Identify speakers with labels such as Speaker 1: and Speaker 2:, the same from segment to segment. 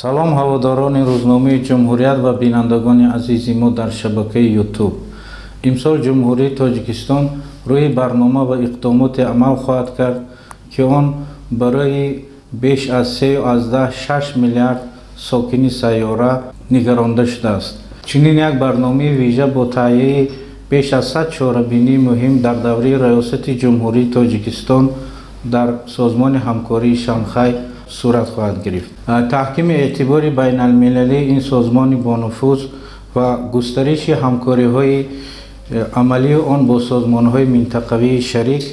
Speaker 1: Салом ҳаводорони рӯзномаи Ҷумҳурият ва бинандагони азизи мо дар шабакаи YouTube. Имсол Ҷумҳурии Тоҷикистон рӯи барнома ва иқдомоте амал хоҳад кард, ки он барои беш аз 3,6 миллиард сокини сайёра нигаронда шудааст. Чунин як барномаи вижа бо таҳияи беш аз 100 чорабинии муҳим дар давраи Раёсати Ҷумҳурии Тоҷикистон дар Созмони ҳамкории Шанхай сурат хоҳад гирифт. Таҳкими эътибори байналмилалии ин созмони бонуфуз ва густариши ҳамкориҳои амалии он бо созмонҳои минтақавии шарик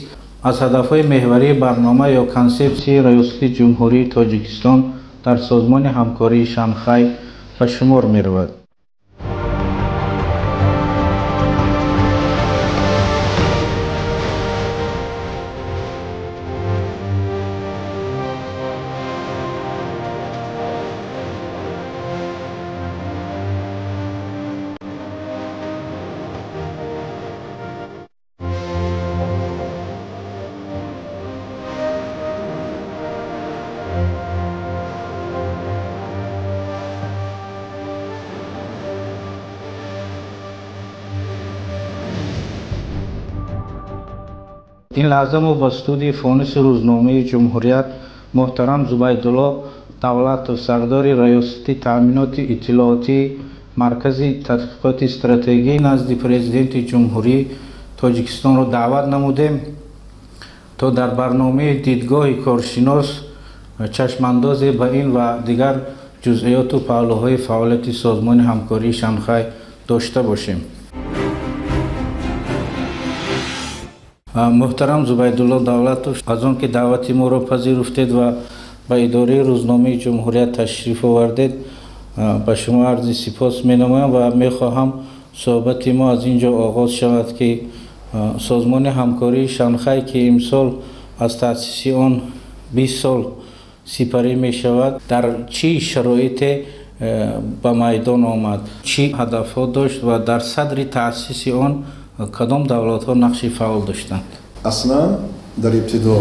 Speaker 1: аз ҳадафҳои меҳварии барнома ё консепсияи Раёсати Ҷумҳурии Тоҷикистон дар Созмони ҳамкории Шанхай ба шумор меравад. Ин лаҳза мо ба студияи фонуси рӯзномаи Ҷумҳурият муҳтарам Зубайдулло Давлатов, сардори Раёсати таъминоти иттилоотии Маркази тадқиқоти стратегӣ назди Президенти Ҷумҳурии Тоҷикистонро даъват намудем, то дар барномаи дидгоҳи коршинос чашмандозе ба ин ва дигар ҷузъиёту паҳлӯҳои фаъолияти Созмони ҳамкории Шанхай дошта бошем. Муҳтарам Зубайдулло Давлатов, аз он ки даъвати моро пазируфтед ва ба идораи рӯзномаи Ҷумҳурият ташриф овардед, ба шумо арзи сипос менамоям ва мехоҳам суҳбати мо аз ин ҷо оғоз шавад, ки Созмони ҳамкории Шанхай, ки имсол аз таъсиси он 20 сол сипарӣ мешавад, дар чӣ шароите ба майдон омад, чӣ ҳадафҳо дошт ва дар садри таъсиси он кадом давлатҳо нақши фаъол доштанд?
Speaker 2: Аслан дар ибтидо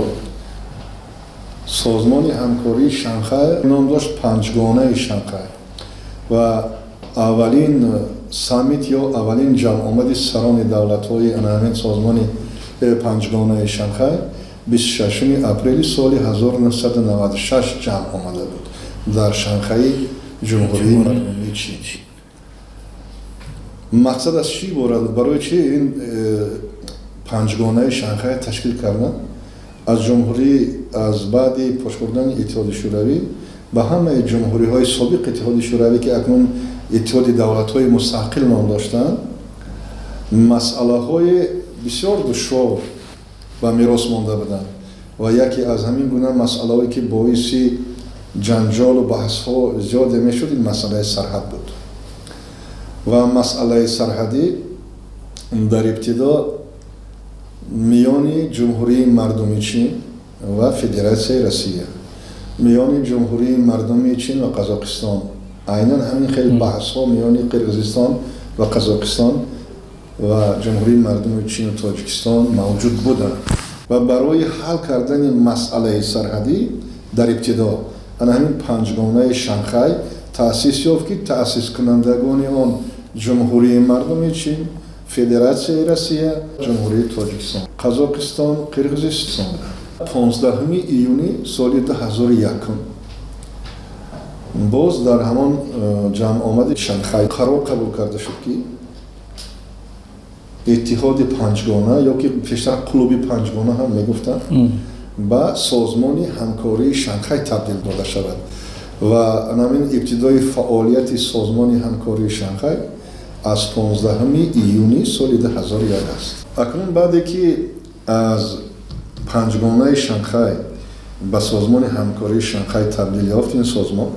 Speaker 2: Созмони ҳамкории Шанхай ном дошт Панҷгонаи Шанхай ва аввалин саммит ё аввалин ҷамъомади сарони давлатҳои ҳамин созмони Панҷгонаи Шанхай 26 апрели соли 1996 ҷамъ омада буд дар Шанхаи Ҷумҳурии Мардумии Чин. Мақсад аз чӣ иборат буд? Барои чӣ ин Панҷгонаи Шанхай ташкил карданд? Аз ҷумҳурӣ аз баъди пош хӯрдани Иттиҳоди Шӯравӣ ба ҳамаи ҷумҳуриҳои собиқ Иттиҳоди Шӯравӣ, ки акнун Иттиҳоди давлатҳои мустақил ном доштанд, масъалаҳои бисёр душвор ба мерос монда буданд ва яке аз ҳамин гуна масъалаҳое ки боиси ҷанҷолу баҳсҳо зиёде мешуд, ин масъалаи сарҳад буд. Ва масъалаи сарҳадӣ дар ибтидо миёни Ҷумҳурии Мардумии Чин ва Федератсияи Россия, миёни Ҷумҳурии Мардумии Чин ва Қазоқистон, айнан ҳамин хел баҳсҳо миёни Қирғизистон ва Қазоқистон ва Ҷумҳурии Мардумии Чину Тоҷикистон мавҷуд буданд. Ва барои ҳал кардани масъалаи сарҳадӣ дар ибтидо ана ҳамин Панҷгонаи Шанхай таъсис ёфт, ки таъсискунандагони он Ҷумҳурии Мардумии Чин, Федератсияи Россия, Ҷумҳурии Тоҷикистон, Қазоқистон, Қирғизистон. 15 июни соли 2001 боз дар ҳамон ҷамъомади Шанхай қарор қабул карда шуд, ки Иттиҳоди Панҷгона ё ки пештар Клуби Панҷгона ҳам мегуфтанд, ба Созмони ҳамкории Шанхай табдил дода шавад. Ва ҳамин ибтидои фаъолияти Созмони ҳамкории Шанхай аз 15 июни соли 2001 аст. Акнун баъде ки аз Панҷгонаи Шанхай ба Созмони ҳамкории Шанхай табдил ёфт, ин созмон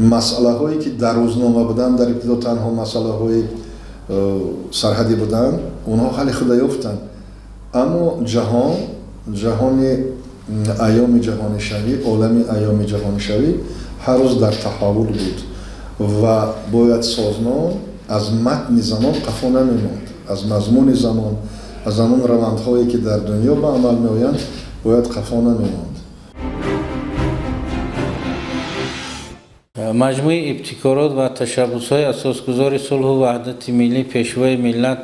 Speaker 2: масъалаҳое ки дар рӯзнома буданд, дар ибтидо танҳо масъалаҳои сарҳадӣ буданд, онҳо ҳалли худа ёфтанд. Аммо ҷаҳони айёми ҷаҳонишавӣ, олами айёми ҷаҳонишавӣ ҳар рӯз дар таҳаввул буд ва бояд созмон аз матни замон қафо намемонд, аз мазмуни замон, аз ҳамон равандҳое ки дар дунё ба амал меоянд, бояд қафо намемонд.
Speaker 1: Маҷмӯи ибтикорот ва ташаббусҳои асосгузори сулҳу ваҳдати миллӣ, Пешвои миллат,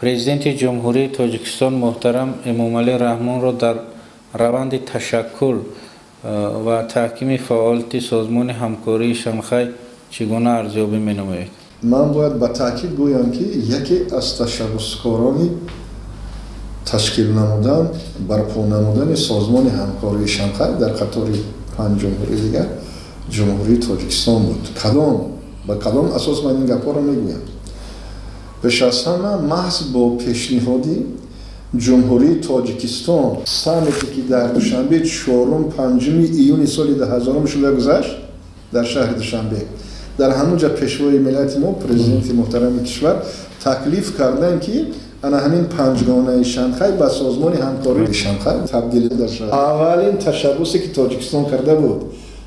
Speaker 1: Президенти Ҷумҳурии Тоҷикистон муҳтарам Эмомалӣ Раҳмонро дар раванди ташаккул ва таҳкими фаъолияти Созмони ҳамкории Шанхай чӣ гуна арзёбӣ менамоед?
Speaker 2: Ман бояд ба таъкид гӯям, ки яке аз ташаббускорони ташкил намудан, барпо намудани Созмони ҳамкории Шанхай дар қатори панҷ ҷумҳурии дигар Ҷумҳурии Тоҷикистон буд. Ба кадом асос ман ин гапҳоро мегӯям? Пеш аз ҳама маҳз бо пешниҳоди Ҷумҳурии Тоҷикистон саммите ки дар Душанбе 4-5 июни соли 2000 шуда гузашт дар шаҳри Душанбе, дар ҳамон ҷо Пешвои миллати мо, Президенти муҳтарами кишвар таклиф карданд, ки ана ҳамин панҷгонаи Шанхай ба Созмони ҳамкории Шанхай табдил дода шавад. Аввалин ташаббусе ки Тоҷикистон карда буд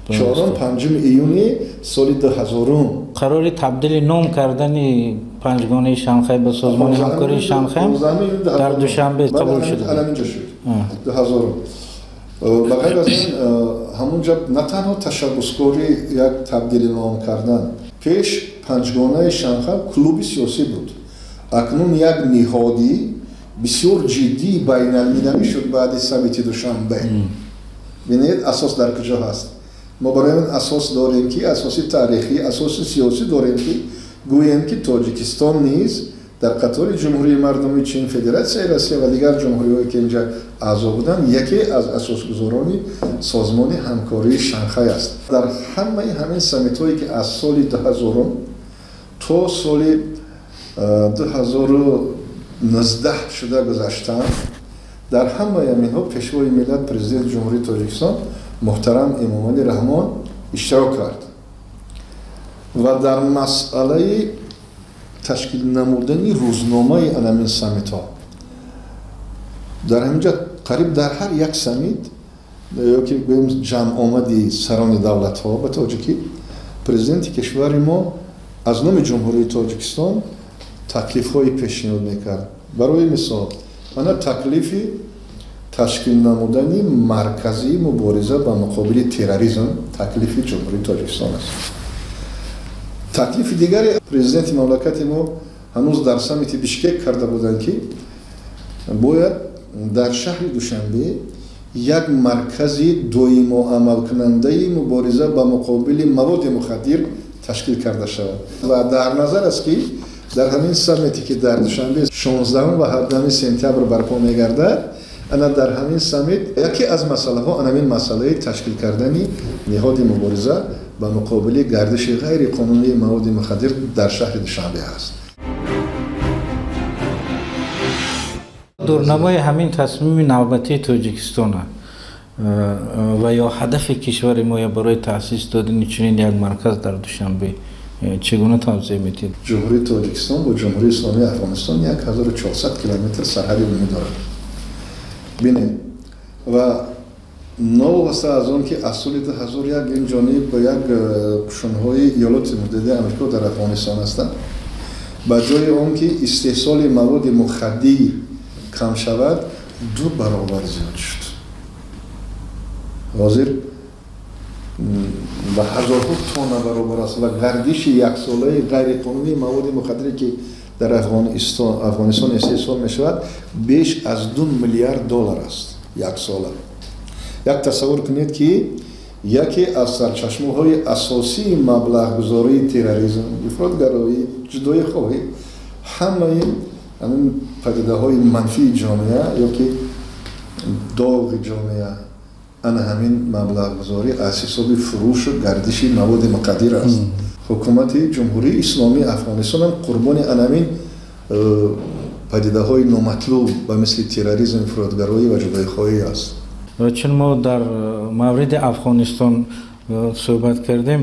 Speaker 2: 4-5 июни соли 2000.
Speaker 1: Қарори табдили ном кардани панҷгонаи Шанхай ба Созмони ҳамкории Шанхай дар Душанбе қабул шуд.
Speaker 2: Ҳаминҷо шуд 2000. Ба ғайр аз ин ҳамон ҷо на танҳо ташаббускори як табдили ном кардан, пеш панҷгонаи Шанхай клуби сиёсӣ буд, акнун як ниҳоди бисёр ҷиддии байналмилалӣ шуд баъди саммити Душанбе. Бинед, асос дар куҷо ҳаст? Мо барои ин асос дорем, ки асоси таърихӣ, асоси сиёсӣ дорем, ки гӯем, ки Тоҷикистон низ дар қатори Ҷумҳурии Мардумии Чин, Федератсияи Россия ва дигар ҷумҳуриҳое ки инҷа аъзо буданд, яке аз асосгузорони Созмони ҳамкории Шанхай аст. Дар ҳамаи ҳамин саммитҳое ки аз соли 2000 то соли 2019 шуда гузаштанд, дар ҳамаи ҳаминҳо Пешвои миллат, Президенти Ҷумҳурии Тоҷикистон муҳтарам Эмомалӣ Раҳмон иштирок кард ва дар масъалаи ташкил намудани рӯзномаи анамин саммитҳо дар ҳаминҷо қариб дар ҳар як саммит ё ки гӯем ҷамъомади сарони давлатҳо ба тоҷикӣ, Президенти кишвари мо аз номи Ҷумҳурии Тоҷикистон таклифҳои пешниҳод мекард. Барои мисол, ана таклифи ташкил намудани марказии мубориза ба муқобили терроризм таклифи Ҷумҳурии Тоҷикистон аст. Таклифи дигаре президенти мамлакати мо ҳанӯз дар саммити Бишкек карда буданд, ки бояд дар шаҳри Душанбе як маркази доимо амалкунандаи мубориза ба муқобили маводи мухаддир ташкил карда шавад. Ва дар назар аст, ки дар ҳамин саммите ки дар Душанбе 16 ва 17 сентябр барпо мегардад, ана дар ҳамин саммит яке аз масъалаҳо ана ҳамин масъалаи ташкил кардани ниҳоди мубориза ба муқобили гардиши ғайриқонунии маводи мухаддир дар шаҳри Душанбе ҳаст.
Speaker 1: Дурнамои ҳамин тасмими навбатии Тоҷикистон ва ё ҳадафи кишвари мо барои таъсис додани чунин як марказ дар Душанбе чӣ гуна тавзеҳ медиҳед?
Speaker 2: Ҷумҳурии Тоҷикистон бо Ҷумҳурии Исломии Афғонистон 1400 километр сарҳади умумӣ дорад. Бинед, ва новобаста аз он ки аз соли 2001 ин ҷониб ба як қушунҳои Иёлоти Муттаҳидаи Амрико дар Афғонистон ҳастанд, ба ҷои он ки истеҳсоли маводи мухаддир кам шавад, 2 баробар зиёд шуд. Ҳозир ба ҳазорҳо тонна баробар аст ва гардиши яксолаи ғайриқонунии маводи мухаддире ки дар Афғонистон истеҳсол мешавад, беш аз 2 миллиард доллар аст яксола. Як тасаввур кунед, ки яке аз сарчашмаҳои асосии маблағгузории терроризм, ифротгароӣ, ҷудоихоҳӣ, ҳамаи ҳамин падидаҳои манфии ҷомеа ё ки доғи ҷомеа, ана ҳамин маблағгузорӣ аз ҳисоби фурӯшу гардиши маводи муқаддир аст. Ҳукумати Ҷумҳурии Исломии Афғонистон ҳам қурбони ана ҳамин падидаҳои номатлуб ба мисли терроризм, ифротгароӣ ва ҷудоихоҳӣ аст.
Speaker 1: Чун мо дар мавриди Афғонистон суҳбат кардем,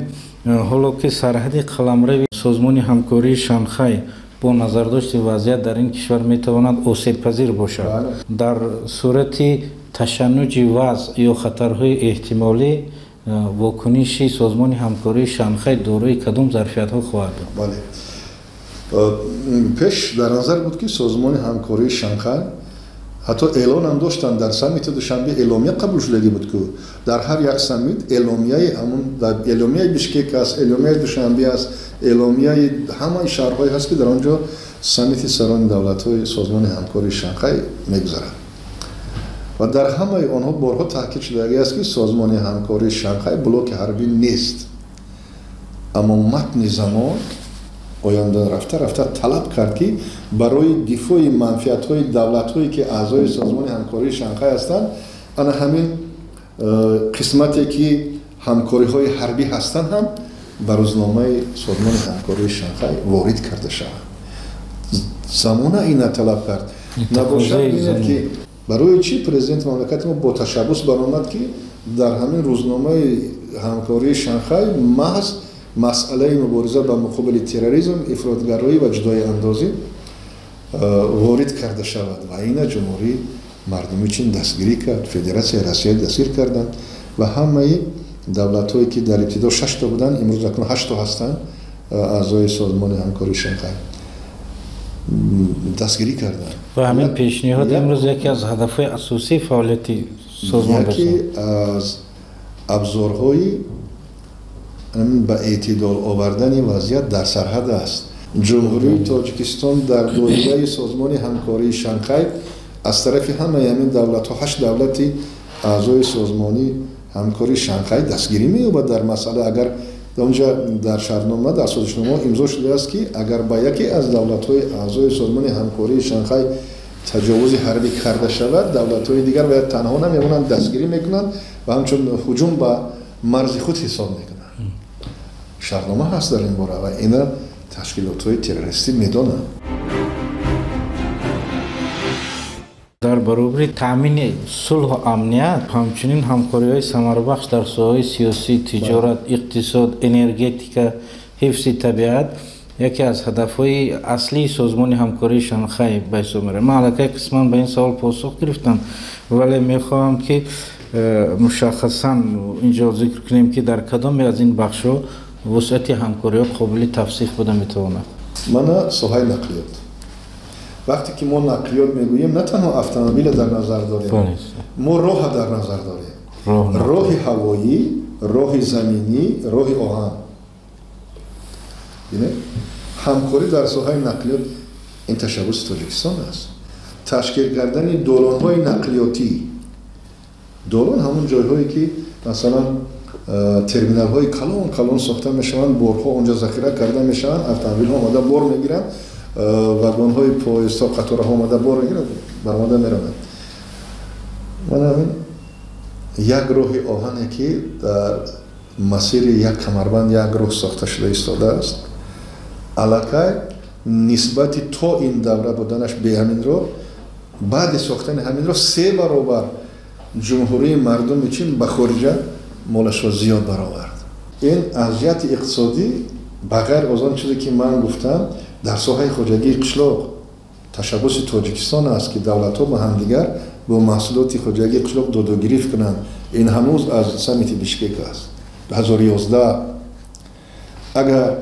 Speaker 1: ҳоло ки сарҳади қаламрави Созмони ҳамкории Шанхай бо назардошти вазъият дар ин кишвар метавонад осебпазир бошад, дар сурати ташаннуҷи вазъ ё хатарҳои эҳтимолӣ вокуниши Созмони ҳамкории Шанхай дорои кадом зарфиятҳо хоҳад буд?
Speaker 2: Бале, пеш дар назар буд, ки Созмони ҳамкории Шанхай Ҳатто эълонам доштанд дар саммити Душанбе, эъломия қабул шудагӣ буд, ку дар ҳар як саммит эъломияи ҳамун эъломияи Бишкек аст, эъломияи Душанбе аст, эъломияи ҳамаи шаҳрҳое ҳаст, ки дар он ҷо саммити сарони давлатҳои Созмони ҳамкории Шанхай мегузарад. Ва дар ҳамаи онҳо борҳо таъкид шудагӣ аст, ки Созмони ҳамкории Шанхай блоки ҳарбӣ нест. Аммо матни замон оянда рафта рафта талаб кард, ки барои дифои манфиатҳои давлатҳое, ки аъзои Созмони ҳамкории Шанхай ҳастанд, ана ҳамин қисмате, ки ҳамкориҳои ҳарбӣ ҳастанд, ҳам ба рӯзномаи Созмони ҳамкории Шанхай ворид карда шаванд. Замона ина талаб кард. Набошад, бинед, ки барои чӣ президенти мамлакати мо бо ташаббус баромад, ки дар ҳамин рӯзномаи ҳамкории Шанхай маҳз масъалаи мубориза ба муқобили терроризм, ифротгароӣ ва ҷудоиандозӣ ворид карда шавад. Ва ина Ҷумҳурии Мардумии Чин дастгирӣ кард, Федератсияи Россия дастгир карданд ва ҳамаи давлатҳое, ки дар ибтидо 6 буданд, имрӯз акнун 8 ҳастанд аъзои Созмони ҳамкории Шанхай, дастгирӣ карданд.
Speaker 1: Ва ҳамин пешниҳод имрӯз яке аз ҳадафҳои асосии фаъолияти созмон
Speaker 2: яке аз абзорҳои ба эътидол овардани вазъият дар сарҳад аст. Ҷумҳурии Тоҷикистон дар доираи Созмони ҳамкории Шанхай аз тарафи ҳамаи ҳамин давлатҳо, 8 давлати аъзои Созмони ҳамкории Шанхай дастгирӣ меёбад дар масъала. Агар онҷа дар шартнома, дар созишнома имзо шудааст, ки агар ба яке аз давлатҳои аъзои Созмони ҳамкории Шанхай таҷовузи ҳарбӣ карда шавад, давлатҳои дигар бояд танҳо намемонанд, дастгирӣ мекунанд ва ҳамчун ҳуҷум ба марзи худ ҳисоб мекунанд. Шартнома ҳаст дар ин бора ва ина ташкилотҳои террористӣ медонанд.
Speaker 1: Дар баробари таъмини сулҳу амният, ҳамчунин ҳамкориҳои самарабахш дар соҳаҳои сиёсӣ, тиҷорат, иқтисод, энергетика, ҳифзи табиат яке аз ҳадафҳои аслии Созмони ҳамкории Шанхай ба ҳисоб меравад. Ман аллакай қисман ба ин савол посух гирифтам, вале мехоҳам, ки мушаххасан инҷо зикр кунем, ки дар кадоме аз ин бахшҳо вусъати ҳамкориҳо қобили тавсиф буда метавонад.
Speaker 2: Мана соҳаи нақлиёт. Вақте ки мо нақлиёт мегӯем, на танҳо автомобилро дар назар дорем, мо роҳа дар назар дорем, роҳи ҳавоӣ, роҳи заминӣ, роҳи оҳан. Бинед, ҳамкорӣ дар соҳаи нақлиёт ин ташаббуси Тоҷикистон аст. Ташкил кардани долонҳои нақлиётӣ. Долон ҳамон ҷойҳое, ки масалан терминалҳои калон калон сохта мешаванд, борҳо онҷо захира карда мешаванд, автомобилҳо омада бор мегиранд, вагонҳои поездҳо, қатораҳо омада бор мегиранд, баромада мераванд. Мана ҳамин як роҳи оҳане, ки дар масири як камарбанд як роҳ сохта шуда истодааст, аллакай нисбати то ин давра буданаш бе ҳамин роҳ, баъди сохтани ҳамин роҳ 3 баробар Ҷумҳурии Мардуми Чин ба хориҷа молашро зиёд баровард. Ин аз ҷиҳати иқтисодӣ, ба ғайр аз он чизе, ки ман гуфтам, дар соҳаи хоҷагии қишлоқ ташаббуси Тоҷикистон аст, ки давлатҳо ба ҳамдигар бо маҳсулоти хоҷагии қишлоқ додугирифт кунанд. Ин ҳанӯз аз саммити Бишкек аст, 2011. Агар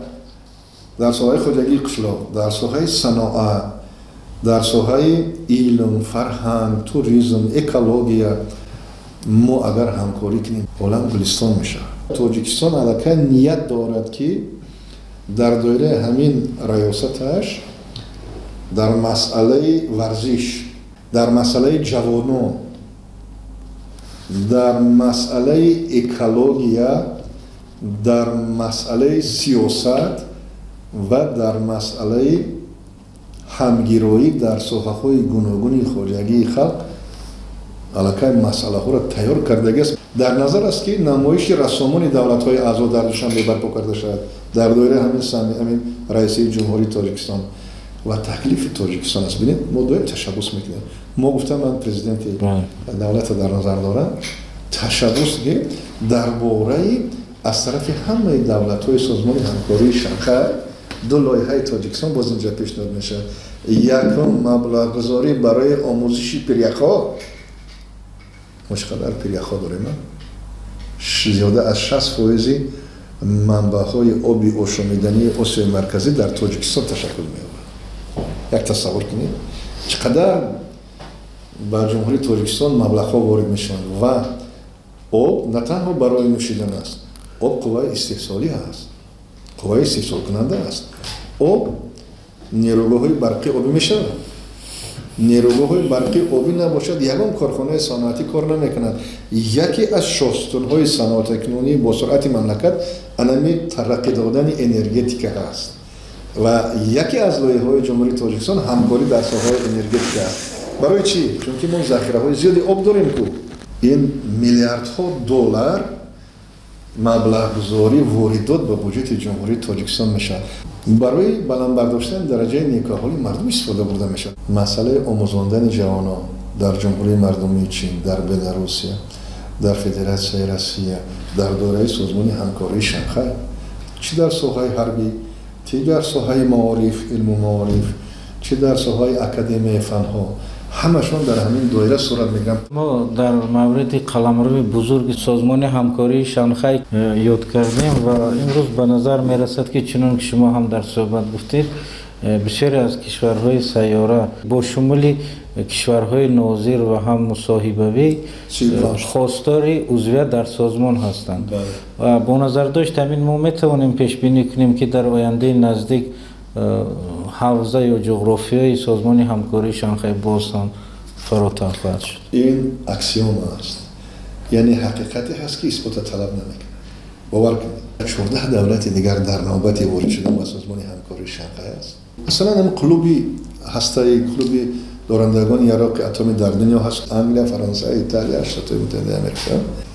Speaker 2: дар соҳаи хоҷагии қишлоқ, дар соҳаи саноат, дар соҳаи илм, фарҳанг, туризм, экология мо агар ҳамкорӣ кунем, олам гулистон мешавад. Тоҷикистон аллакай ният дорад, ки дар доираи ҳамин раёсаташ дар масъалаи варзиш, дар масъалаи ҷавонон, дар масъалаи экология, дар масъалаи сиёсат ва дар масъалаи ҳамгироӣ дар соҳаҳои гуногуни хоҷагии халқ аллакай масъалаҳоро тайёр кардагиаст. Дар назар аст, ки намоиши рассомони давлатҳои аъзо дар Душанбе барпо карда шавад дар доираи ҳамин ҳамин раисии Ҷумҳурии Тоҷикистон ва таклифи Тоҷикистон аст. Бинед, мо доим ташаббус мекунем. Мо гуфтам, ман президенти давлатро дар назар дорам, ташаббус ки дар бораи аз тарафи ҳамаи давлатҳои Созмони ҳамкории Шанхай ду лоиҳаи Тоҷикистон боз инҷа пешниҳод мешавад. Якум, маблағгузорӣ барои омӯзиши пиряхҳо. Мо чӣ қадар пиряхҳо дорем? Зиёда аз 60% манбаъҳои оби ошомидании Осиёи Марказӣ дар Тоҷикистон ташаккул меёбад. Як тасаввур кунед, чӣ қадар ба Ҷумҳурии Тоҷикистон маблағҳо ворид мешаванд ва об на танҳо барои нӯшидан аст, об қувваи истеҳсолӣ аст, қувваи истеҳсолкунанда аст. Об нерӯгоҳҳои барқи обӣ мешавад. Нерӯгоҳҳои барқи обӣ набошад, ягон корхонаи саноатӣ кор намекунад. Яке аз шоҳсутунҳои саноатикунонии босуръати мамлакат анами тараққӣ додани энергетика аст ва яке аз лоиҳаҳои Ҷумҳурии Тоҷикистон ҳамкорӣ дар соҳаҳои энергетика аст. Барои чӣ? Чунки мо захираҳои зиёди об дорем ку. Ин миллиардҳо доллар маблағгузорӣ воридот ба буҷети Ҷумҳурии Тоҷикистон мешавад. Барои баланд бардоштани дараҷаи некӯаҳолии мардум истифода бурда мешавад. Масъалаи омӯзондани ҷавонон дар Ҷумҳурии Мардумии Чин, дар Беларусия, дар Федератсияи Россия, дар доираи созмони ҳамкории Шанхай, чӣ дар соҳаи ҳарбӣ, чӣ дар соҳаи маориф, илму маориф, чӣ дар соҳаи академияи фанҳо, ҳамашон дар ҳамин доира сурат мегиранд.
Speaker 1: Мо дар мавриди қаламрави бузурги созмони ҳамкории Шанхай ёд кардем ва имрӯз ба назар мерасад, ки чунон ки шумо ҳам дар суҳбат гуфтед, бисёре аз кишварҳои сайёра бо шумули кишварҳои нозир ва ҳам мусоҳибавӣ хостори узвият дар созмон ҳастанд. Ва бо назардошт ҳамин мо метавонем пешбинӣ кунем, ки дар ояндаи наздик ҳавза ё ҷуғрофиёи созмони ҳамкории Шанхай боз ҳам фаротар хоҳад шуд.
Speaker 2: Ин аксиома аст, яъне ҳақиқате ҳаст, ки исбота талаб намекунад. Бовар кунед, 14 давлати дигар дар навбати ворид шудан ба созмони ҳамкории Шанхай аст. Масалан, ҳам клуби ҳастаи клуби дорандагони яроқи атомӣ дар дунё ҳаст: Англия, Фаронса, Италия, Штатҳои Муттаҳидаи Америка.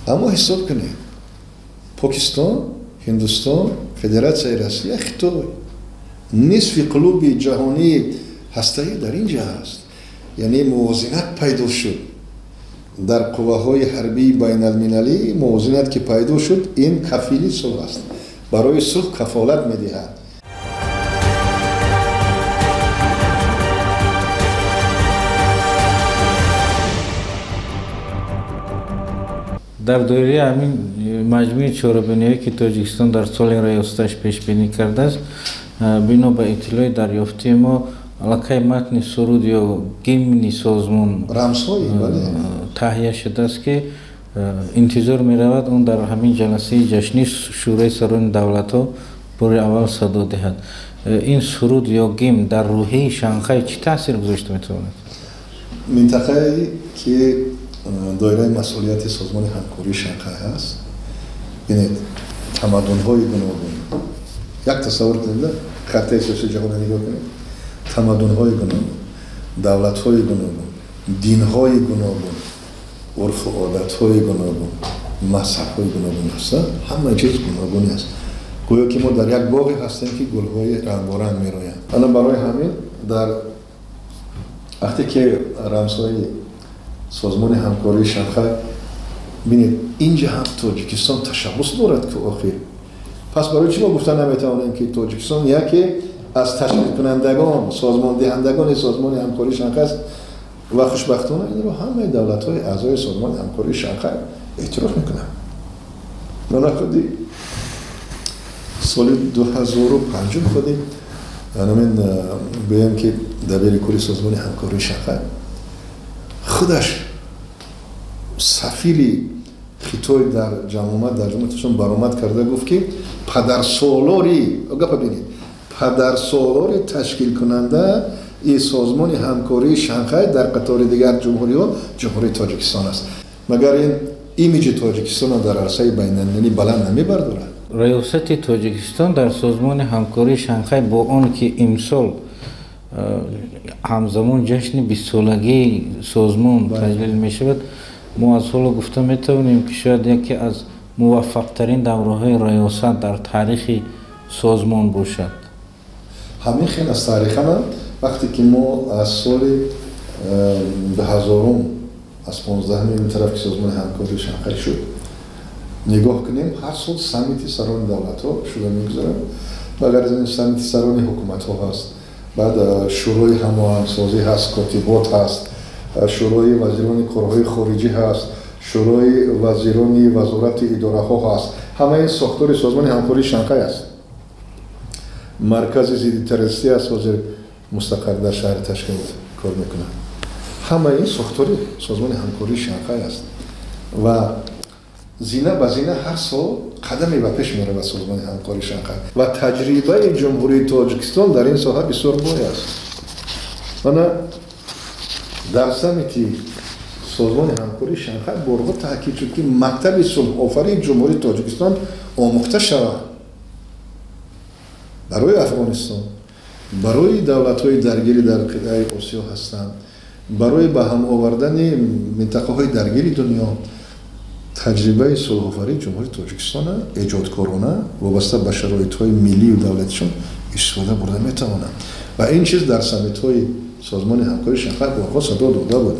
Speaker 2: Аммо ҳисоб кунед, Покистон, Ҳиндустон, Федератсияи Россия, Хитой, нисфи клуби ҷаҳонии ҳастаӣ дар ин ҷа аст. Яъне мувозинат пайдо шуд дар қувваҳои ҳарбии байналмилалӣ. Мувозинат ки пайдо шуд, ин кафили сулҳ аст, барои сулҳ кафолат медиҳад.
Speaker 1: Дар доираи ҳамин маҷмӯи чорабиниҳое ки Тоҷикистон дар соли раёсаташ пешбинӣ кардааст, бино ба иттилои дарёфтии мо аллакай матни суруд ё гимни созмон таҳия шудааст, ки интизор меравад он дар ҳамин ҷаласаи ҷашнии Шӯрои сарони давлатҳо бори аввал садо диҳад. Ин суруд ё гимн дар рӯҳияи Шанхай чӣ таъсир гузошта метавонад?
Speaker 2: Минтақае ки доираи масъулияти созмони ҳамкории Шанхай ҳаст, бинед, тамаддунҳои гуногун. Як тасаввур кунед, хартаи сиёсии ҷаҳонро нигоҳ кунед, тамаддунҳои гуногун, давлатҳои гуногун, динҳои гуногун, урфу одатҳои гуногун, мазҳабҳои гуногун ҳастанд. Ҳама чиз гуногун аст. Гӯё ки мо дар як боғе ҳастем, ки гулҳои рангоранг мероянд. Ана барои ҳамин дар вақте ки рамзҳои созмони ҳамкории Шанхай, бинед, инҷа ҳам Тоҷикистон ташаббус дорад, ки охир пас барои чӣ мо гуфта наметавонем, ки Тоҷикистон яке аз ташкилкунандагон, созмондиҳандагони созмони ҳамкории Шанхай аст ва хушбахтона инро ҳамаи давлатҳои аъзои созмони ҳамкории Шанхай эътироф мекунанд. Мана худи соли 2005 худи анамин гӯям, ки дабири кулли созмони ҳамкории Шанхай худаш сафири Хитой дар ҷамъомад дар Ҷумҳурии Тоҷикистон баромад карда гуфт, ки падарсолори, гапа бинед, падарсолори ташкилкунанда и созмони ҳамкории Шанхай дар қатори дигар ҷумҳуриҳо Ҷумҳурии Тоҷикистон аст. Магар ин имиҷи Тоҷикистонро дар арсаи байналмилалӣ баланд намебардорад?
Speaker 1: Раёсати Тоҷикистон дар созмони ҳамкории Шанхай бо он ки имсол ҳамзамон ҷашни 20-солагии созмон таҷлил мешавад, мо аз ҳоло гуфта метавонем, ки шояд яке аз муваффақтарин давраҳои раёсат дар таърихи созмон бошад.
Speaker 2: Ҳамин хел аз таърихан вақте ки мо аз соли 2000, аз 15 ин тараф ки созмони ҳамкории Шанхай шуд, нигоҳ кунем, ҳар сол саммити сарони давлатҳо шуда мегузарад. Ба ғайр аз ин саммити сарони ҳукуматҳо ҳаст, баъд шӯрои ҳамоҳангсозӣ ҳаст, котибот ҳаст, шӯрои вазирони корҳои хориҷӣ ҳаст, шӯрои вазирони вазорати идораҳо ҳаст. Ҳамаи сохтори созмони ҳамкории Шанхай аст. Маркази зидди террористӣ аст, ҳозир мустақар дар шаҳри Ташкент кор мекунад. Ҳамаи ин сохтори Созмони ҳамкории Шанхай аст ва зина ба зина ҳар сол қадаме ба пеш меравад Созмони ҳамкории Шанхай ва таҷрибаи Ҷумҳурии Тоҷикистон дар ин соҳа бисёр бой аст. Мана дар саммити Созмони ҳамкории Шанхай борҳо таъкид шуд, ки мактаби сулҳофарии Ҷумҳурии Тоҷикистон омӯхта шавад барои Афғонистон, барои давлатҳои даргири дар қитъаи Осиё ҳастанд, барои ба ҳам овардани минтақаҳои даргири дунё. Таҷрибаи сулҳофарии Ҷумҳурии Тоҷикистона эҷодкорона вобаста ба шароитҳои миллию давлатишон истифода бурда метавонанд ва ин чиз дар саммитҳои Созмони ҳамкории Шанхай борҳо садо дода буд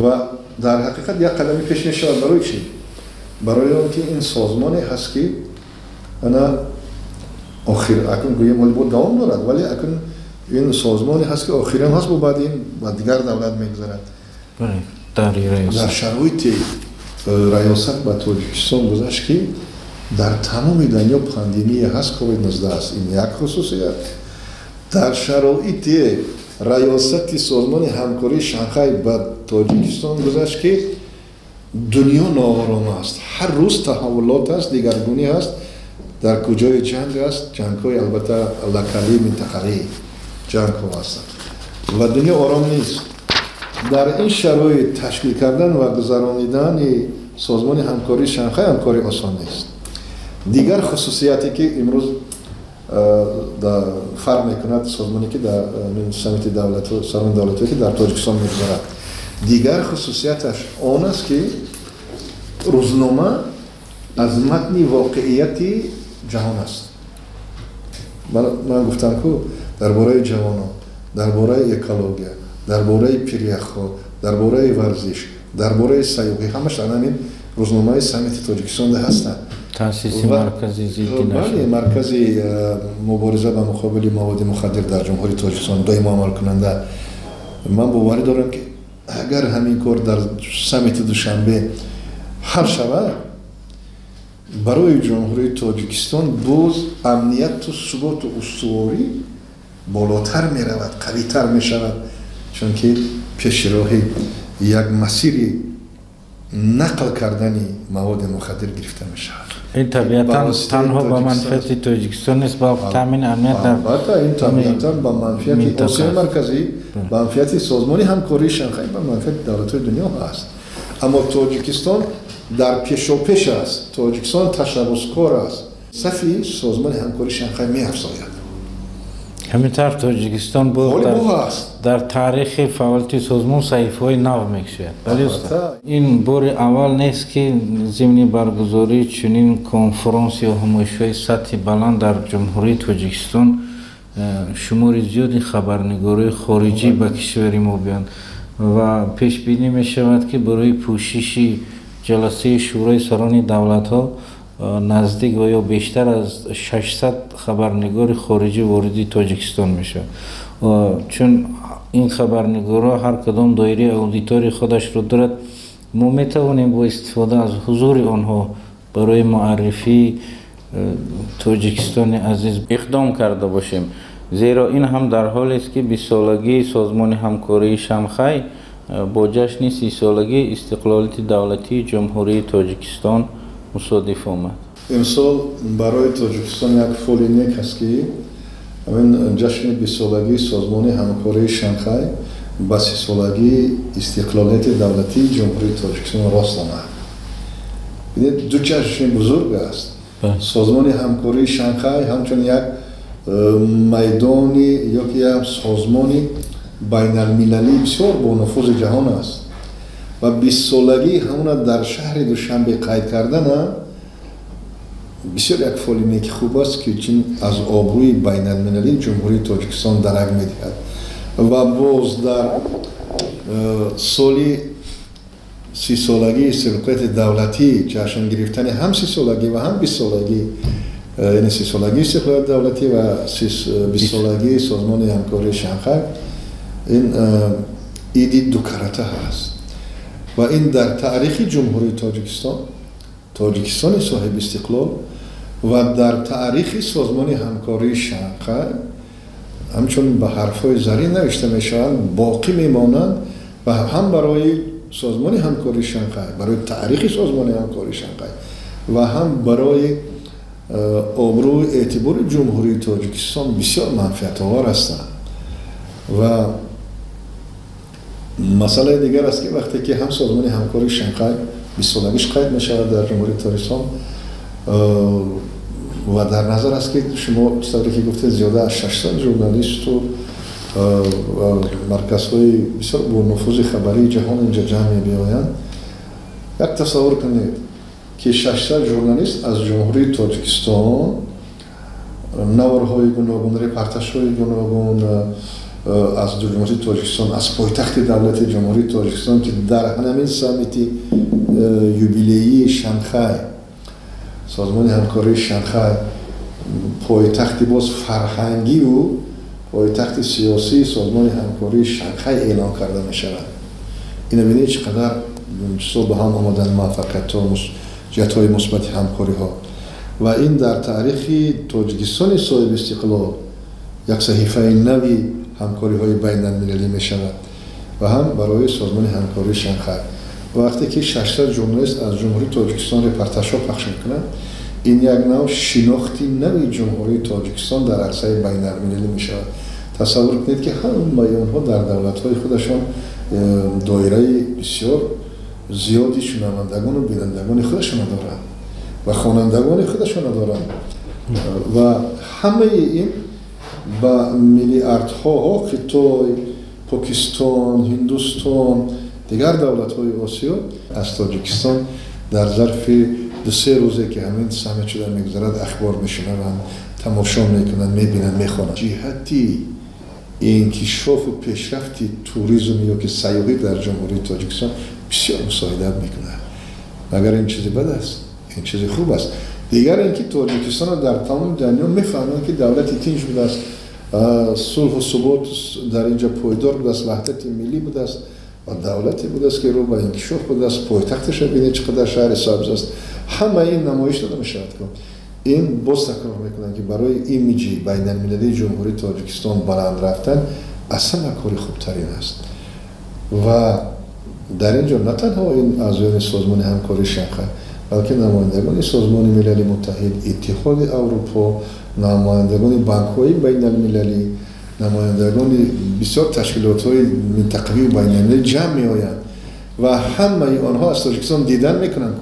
Speaker 2: ва дар ҳақиқат як қадами пеш мешавад. Барои чӣ? Барои он ки ин созмоне ҳаст, ки ана охир акун гӯем ҳоли бо давом дорад, вале акун ин созмоне ҳаст, ки охирам ҳаст, бо баъд ин ба дигар давлат мегузарад. Дар шароити раёсат ба Тоҷикистон гузашт, ки дар тамоми дунё пандемия ҳаст, COVID-19 аст. Ин як хусусият. Дар шароити раёсати Созмони ҳамкории Шанхай ба Тоҷикистон гузашт, ки дунё ноором аст, ҳар рӯз таҳаввулот аст, дигаргунӣ аст, дар куҷои ҷанг аст, ҷангҳои албатта локалӣ, минтақавӣ ҷангҳо ҳастанд ва дунё ором нест. Дар ин шароит ташкил кардан ва гузаронидани Созмони ҳамкории Шанхай ҳам кори осон нест. Дигар хусусияте, ки имрӯз фарқ мекунад созмоне, ки дар саммити сарони давлатҳое, ки дар Тоҷикистон мегузарад, дигар хусусияташ он аст, ки рӯзнома аз матни воқеияти ҷаҳон аст. Ман гуфтам, ку дар бораи ҷавонон, дар бораи экология, дар бораи пиряхҳо, дар бораи варзиш, дар бораи сайёҳӣ, ҳамаш дар ҳамин рӯзномаи саммити Тоҷикистон ҳастанд.
Speaker 1: Таъсиси маркази зидди
Speaker 2: Бале, маркази мубориза ба муқобили маводи мухаддир дар Ҷумҳурии Тоҷикистон доимо амалкунанда. Ман боварӣ дорам, ки агар ҳамин кор дар саммити Душанбе ҳал шавад, барои Ҷумҳурии Тоҷикистон боз амнияту суботу устуворӣ болотар меравад, қавитар мешавад, чунки пеши роҳи як масири нақл кардани маводи мухаддир гирифта мешавад.
Speaker 1: Ин табиатан танҳо ба манфиати Тоҷикистон нест, балки таъмини амният дар
Speaker 2: Албатта, ин табиатан ба манфиати Осиёи Марказӣ, ба манфиати Созмони ҳамкории Шанхай, ба манфиати давлатҳои дунё ҳаст. Аммо Тоҷикистон дар пешопеш аст, Тоҷикистон ташаббускор аст, сафи Созмони ҳамкории Шанхай меафзояд.
Speaker 1: Ҳамин тавр Тоҷикистон дар таърихи фаъолияти созмон саҳифаҳои нав мекушояд. Бале, устод, ин бори аввал нест, ки зимни баргузории чунин конфронс ё ҳамоишҳои сатҳи баланд дар Ҷумҳурии Тоҷикистон шумори зиёди хабарнигорои хориҷӣ ба кишвари мо биёнд ва пешбинӣ мешавад, ки барои пӯшиши ҷаласаи Шӯрои сарони давлатҳо наздик ва ё бештар аз 600 хабарнигори хориҷӣ вориди Тоҷикистон мешавад. Чун ин хабарнигорҳо ҳар кадом доираи аудиторияи худашро дорад, мо метавонем бо истифода аз ҳузури онҳо барои муаррифии Тоҷикистони азиз иқдом карда бошем, зеро ин ҳам дар ҳолест, ки 20-солагии Созмони ҳамкории Шанхай бо ҷашни 30-солагии истиқлолияти давлатии Ҷумҳурии Тоҷикистон мусодиф омад.
Speaker 2: Имсол барои Тоҷикистон як фоли нек аст, ки ҳамин ҷашни 20-солагии Созмони ҳамкории Шанхай ба 30-солагии истиқлолияти давлатии Ҷумҳурии Тоҷикистон рост омад. Бинед, ду ҷашни бузург аст. Созмони ҳамкории Шанхай ҳамчун як майдони ё ки як созмони байналмилалии бисёр бонуфузи ҷаҳон аст ва 20-солагии ҳамона дар шаҳри Душанбе қайд кардана бисёр як фоли неки хуб аст, ки чин аз обрӯи байналмилалии Ҷумҳурии Тоҷикистон дарак медиҳад. Ва боз дар соли 30-солагии истиқлолияти давлатӣ ҷашн гирифтани ҳам 30-солагӣ ва ҳам 20-солагӣ, яъне 30-солагии истиқлолияти давлатӣ ва 20-солагии Созмони ҳамкории Шанхай, ин иди дукарата ҳаст ва ин дар таърихи Ҷумҳурии Тоҷикистон, Тоҷикистони соҳиби истиқлол, ва дар таърихи Созмони ҳамкории Шанхай ҳамчун ба ҳарфҳои зарин навишта мешаванд, боқӣ мемонанд. Ва ҳам барои созмони ҳамкории Шанхай, барои таърихи созмони ҳамкории Шанхай ва ҳам барои обрӯи эътибори Ҷумҳурии Тоҷикистон бисёр манфиатовар ҳастанд. Ва масъалаи дигар аст, ки вақте ки ҳам созмони ҳамкории Шанхай бистсолагиш қайд мешавад дар Ҷумҳурии Тоҷикистон ва дар назар аст, ки шумо тавре ки гуфтед, зиёда аз 600 журналисту марказҳои бисёр бонуфузи хабарии ҷаҳон инҷа ҷамъ мебиёянд. Як тасаввур кунед, ки 600 журналист аз Ҷумҳурии Тоҷикистон наворҳои гуногун, репортажҳои гуногун аз Ҷумҳурии Тоҷикистон, аз пойтахти давлати Ҷумҳурии Тоҷикистон, ки дар ҳамин саммити юбилеии Шанхай, созмони ҳамкории Шанхай, пойтахти боз фарҳангиву пойтахти сиёсии созмони ҳамкории Шанхай эълон карда мешавад. Ина бинед, чӣ қадар чизҳо ба ҳам омаданд, муваффақиятҳо, ҷиҳатҳои мусбати ҳамкориҳо. Ва ин дар таърихи Тоҷикистони соҳиби истиқлол як саҳифаи нави ҳамкориҳои байналмилалӣ мешавад ва ҳам барои созмони ҳамкории Шанхай. Вақте ки 600 журналист аз Ҷумҳурии Тоҷикистон репортажҳо пахш мекунанд, ин як нав шинохти нави Ҷумҳурии Тоҷикистон дар арсаи байналмилалӣ мешавад. Тасаввур кунед, ки ҳамаи онҳо дар давлатҳои худашон доираи бисёр зиёди шунавандагону бинандагони худашона доранд ва хонандагони худашона доранд ва ҳамаи ин ба миллиардҳо Хитой, Покистон, Ҳиндустон, дигар давлатҳои Осиё аз Тоҷикистон дар зарфи 2-3 рӯзе, ки ҳамин саммит шуда мегузарад, ахбор мешунаванд, тамошо мекунанд, мебинанд, мехонанд. Ҷиҳати инкишофу пешрафти туризм ё ки сайёҳӣ дар Ҷумҳурии Тоҷикистон бисёр мусоидат мекунад. Магар ин чизи бад аст? Ин чизи хуб аст. Дигар ин ки Тоҷикистонро дар тамоми дунё мефаҳманд, ки давлати тинҷ будааст, сулҳу субот дар инҷа пойдор будааст, ваҳдати миллӣ будааст ва давлате будааст, ки рӯ ба инкишоф будааст. Пойтахташа бинед, чӣ қадар шаҳри сабз аст. Ҳамаи ин намоиш дода мешавад. Ин боз такрор мекунам, ки барои имиҷи байналмилалии Ҷумҳурии Тоҷикистон баланд рафтан аз ҳама кори хубтарин аст. Ва дар ин ҷо на танҳо ин аъзоёни созмони ҳамкории Шанхай, балки намояндагони Созмони Милали Муттаҳид, Иттиҳоди Аврупо, намояндагони банкҳои байналмилалӣ, намояндагони бисёр ташкилотҳои минтақавию байналмилалӣ ҷамъ меоянд ва ҳамаи онҳо аз Тоҷикистон дидан мекунанд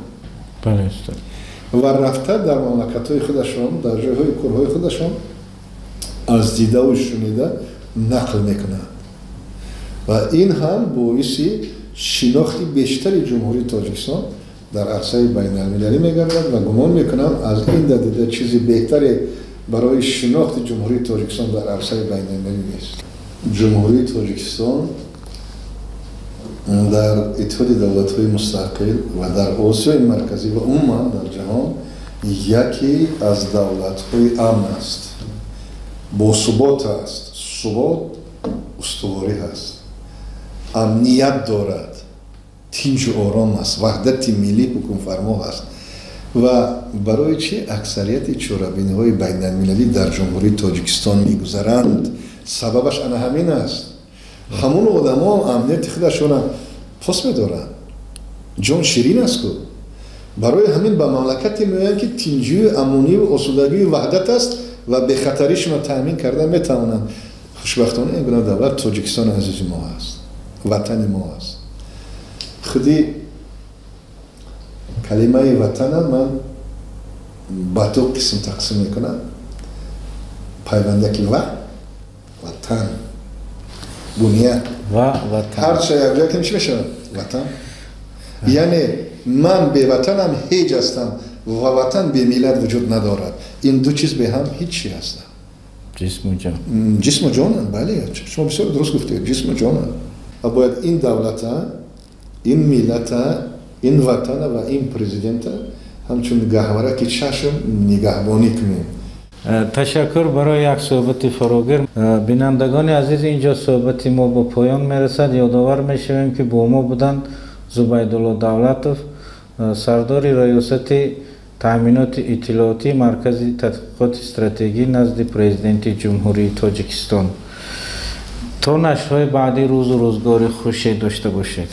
Speaker 2: ва рафта дар мамлакатҳои худашон, дар ҷойҳои корҳои худашон аз дидаву шунида нақл мекунанд. Ва ин ҳам боиси шинохти бештари Ҷумҳурии Тоҷикистон дар арсаи байналмилалӣ мегардад ва гумон мекунам, аз ин дида чизи беҳтаре барои шинохти Ҷумҳурии Тоҷикистон дар арсаи байналмилалӣ нест. Ҷумҳурии Тоҷикистон дар Иттиҳоди Давлатҳои Мустақил ва дар Осиёи Марказӣ ва умуман дар ҷаҳон яке аз давлатҳои амн аст, босубот аст. Субот устуворӣ ҳаст, амният дорад, тинҷу ором аст, ваҳдати миллӣ ҳукмфармо ҳаст. Ва барои чӣ аксарияти чорабиниҳои байналмилалӣ дар Ҷумҳурии Тоҷикистон мегузаранд? Сабабаш ана ҳамин аст. Ҳамон одамо амнияти худашона пос медоранд, ҷон ширин аст ку. Барои ҳамин ба мамлакате меоянд, ки тинҷию амонию осудагию ваҳдат аст ва бехатаришонро таъмин карда метавонанд. Хушбахтона, ин гуна давлат Тоҷикистони азизи мо аст, ватани мо аст. Худи калимаи ватана ман ба ду қисм тақсим мекунам: пайвандаки ва ватан, буния.
Speaker 1: Ва ватан.
Speaker 2: Ҳарча якҷоя кунем, чӣ мешавад? Ватан. Яъне ман беватанам ҳеҷ ҳастам ва ватан бемиллат вуҷуд надорад. Ин ду чиз беҳам ҳеҷ чи ҳастанд.
Speaker 1: Ҷисму ҷон.
Speaker 2: Ҷисму ҷонанд, бале, шумо бисёр дуруст гуфтед, ҷисму ҷонанд. Ва бояд ин давлата, ин миллата, ин ватана ва ин президента ҳамчун гаҳвараки чашм нигаҳбонӣ кунем.
Speaker 1: Ташаккур барои як суҳбати фарогир. Бинандагони азиз, инҷо суҳбати мо ба поён мерасад. Ёдовар мешавем, ки бо мо буданд Зубайдулло Давлатов, сардори раёсати таъминоти иттилоотии Маркази тадқиқоти стратегӣ назди Президенти Ҷумҳурии Тоҷикистон. То нашрҳои баъдӣ рӯзу рӯзгори хуше дошта бошед.